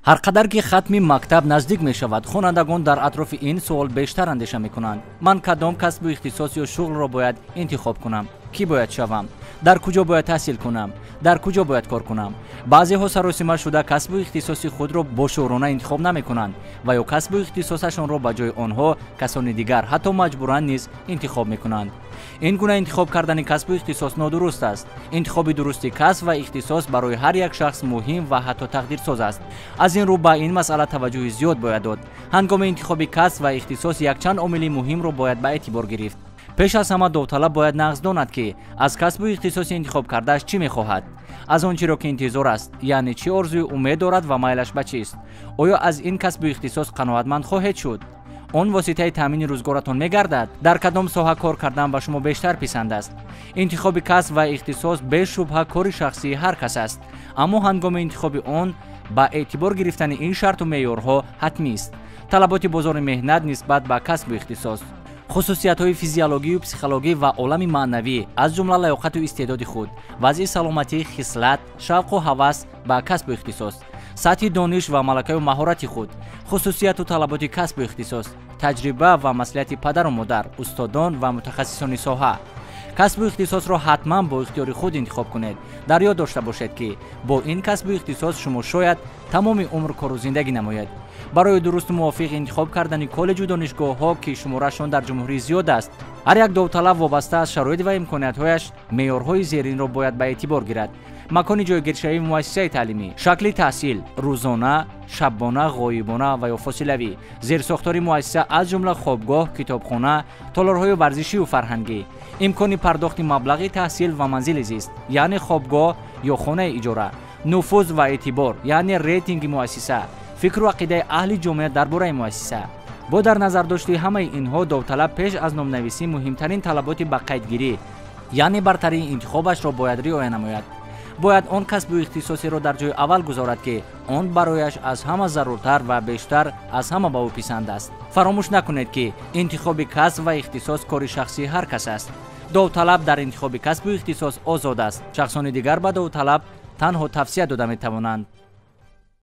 Ҳар қадар ки хатми мактаб наздик мешавад, хонандагон дар атрофи ин суол бештар андеша мекунанд. Ман кадом касбу ихтисос ё шуғлро бояд интихоб кунам? Кӣ бояд шавам? Дар куҷо бояд таҳсил кунам? Дар куҷо бояд кор кунам? Баъзеҳо саросима шуда касбу ихтисоси худро бошуурона интихоб намекунанд ва ё касбу ихтисосашонро ба ҷои онҳо касони дигар, ҳатто маҷбуран низ интихоб мекунанд. Ин гуна интихоб кардани касбу ихтисос нодуруст аст. Интихоби дурусти касб ва ихтисос барои ҳар як шахс муҳим ва ҳатто тақдирсоз аст. Аз ин рӯ ба ин масъала таваҷҷӯҳи зиёд бояд дод. Ҳангоми интихоби касб ва ихтисос якчанд омили муҳимро бояд ба эътибор гирифт. Пеш аз ҳама довталаб бояд нағз донад, ки аз касбу ихтисоси интихоб кардааш чӣ мехоҳад, аз он чиро ки интизор аст, яъне чӣ орзуи умед дорад ва майлаш ба чист. Оё аз ин касбу ихтисос қаноатманд хоҳед шуд? Он воситаи таъмини рӯзгоратон мегардад? Дар кадом соҳа кор кардан ба шумо бештар писанд аст? Интихоби касб ва ихтисос бешубҳа кори шахсии ҳар кас аст, аммо ҳангоми интихоби он ба эътибор гирифтани ин шарту меъёрҳо ҳатмист. Талаботи бозори меҳнат нисбат ба касбу ихтисос, хусусиятҳои физиологию психологӣ ва олами маънавӣ, аз ҷумла лаёқату истеъдоди худ, вазъи саломатӣ, хислат, шавқу ҳавас ба касбу ихтисос, сатҳи дониш ва малакаю маҳорати худ, хусусияту талаботи касбу ихтисос, таҷриба ва маслиҳати падару модар, устодон ва мутахассисони соҳа. Касбу ихтисосро ҳатман бо ихтиёри худ интихоб кунед. Дар ёд дошта бошед, ки бо ин касбу ихтисос шумо шояд тамоми умр кору зиндагӣ намоед. Барои дурусту мувофиқ интихоб кардани коллеҷу донишгоҳҳо, ки шуморашон дар ҷумҳурӣ зиёд аст, ҳар як довталаб вобаста аз шароит ва имкониятҳояш меъёрҳои зеринро бояд ба эътибор гирад. Макони ҷойгиршавии муассисаи таълимӣ, шакли таҳсил, рӯзона, шабона, ғоибона ва ё фосилавӣ, зерсохтори муассиса аз ҷумла хобгоҳ, китобхона, толорҳои варзишию фарҳангӣ, имкони пардохти маблағи таҳсил ва манзили зист, яъне хобгоҳ ё хонаи иҷора, нуфуз ва эътибор, яъне рейтинги муассиса, фикру ақидаи аҳли ҷомеа дар бораи муассиса. Бо дар назардошти ҳамаи инҳо довталаб пеш аз номнависӣ муҳимтарин талаботи ба қайдгирӣ, яъне бартарии интихобашро бояд риоя намояд. Бояд он касбу ихтисосеро дар ҷои аввал гузорад, ки он барояш аз ҳама заруртар ва бештар аз ҳама ба ӯ писанд аст. Фаромӯш накунед, ки интихоби касб ва ихтисос кори шахсии ҳар кас аст. Довталаб дар интихоби касбу ихтисос озод аст. Шахсони дигар ба довталаб танҳо тавсия дода метавонанд.